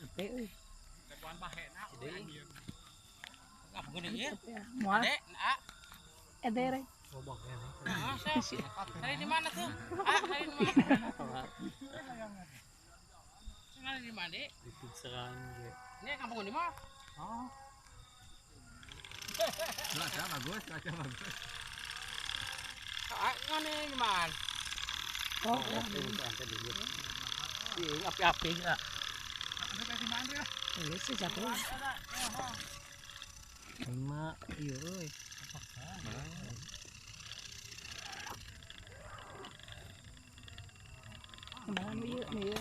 Capek euy. Dagoan bahena anjir. Moal. Ede rek. Hari di mana tuh? Ah, hari di mana? Hari di mana? Di Pingseran. Ini kampung di mana? Oh. Cuaca bagus, cuaca bagus. Ah, ngane di mana? Oh, iya, api-api enggak. Iya sih capek. Lima, iya euy. Kemana nih nih?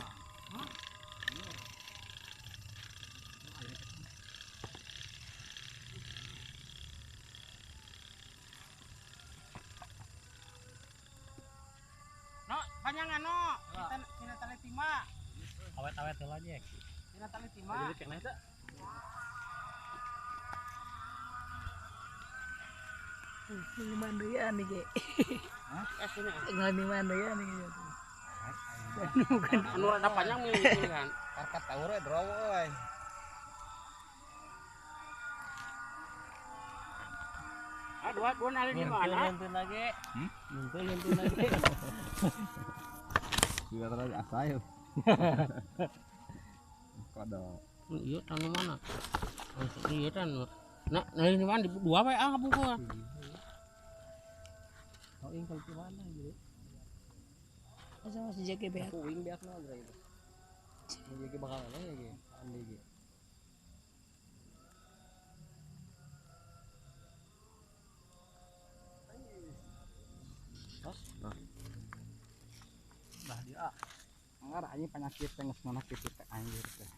No, panjangan no. Kita tina tali tima. Awet-awet heula nya. Tina tali tima. Jadi kena eta. Lima deui nih ge. Hah? Nggak lima deui nih ge. Bukan anu rada panjang nih kan. Karkat taur we draw euy. Ah, dua dua nali di mana? Nonton lagi. Nonton nonton lagi. Juga terlalu asai. Kodok. Iya, tanu mana? Iya, tanu. Nah, nali di mana? Dua we ah buku. Oh, ing kalau di mana gitu. Asa masih jaga beak. Aku wing beak na geura itu. Jaga bakal mana ya ge? Andi ge. Nah. Nah dia. Angar anjing penyakit teh geus ngono kitu teh anjir teh.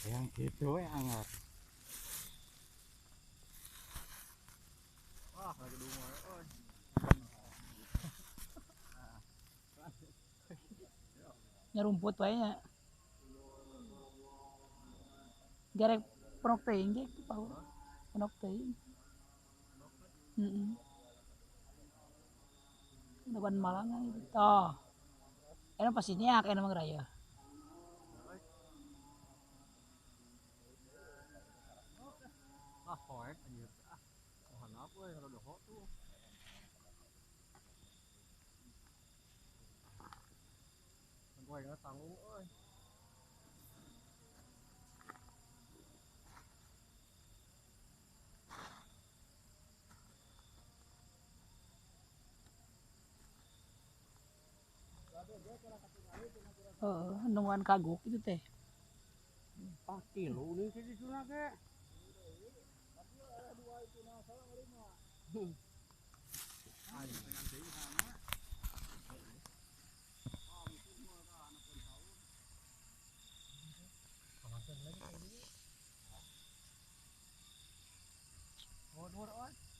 Yang gitu we angar. Wah, lagi dungo euy. Nyarumput wae nya. Garek ponok teuing ge pau. Ponok teuing. Heeh. Dagoan Malangan itu. Toh. Enak pasti nyak enak mah raya. Ah, poek anjir. Ah, mohon apa euy kalau doho tuh. Gue nggak tanggung euy. Oh, nungguan kagok itu teh. 4 kilo nih sih di sana ge.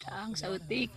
Cang sautik.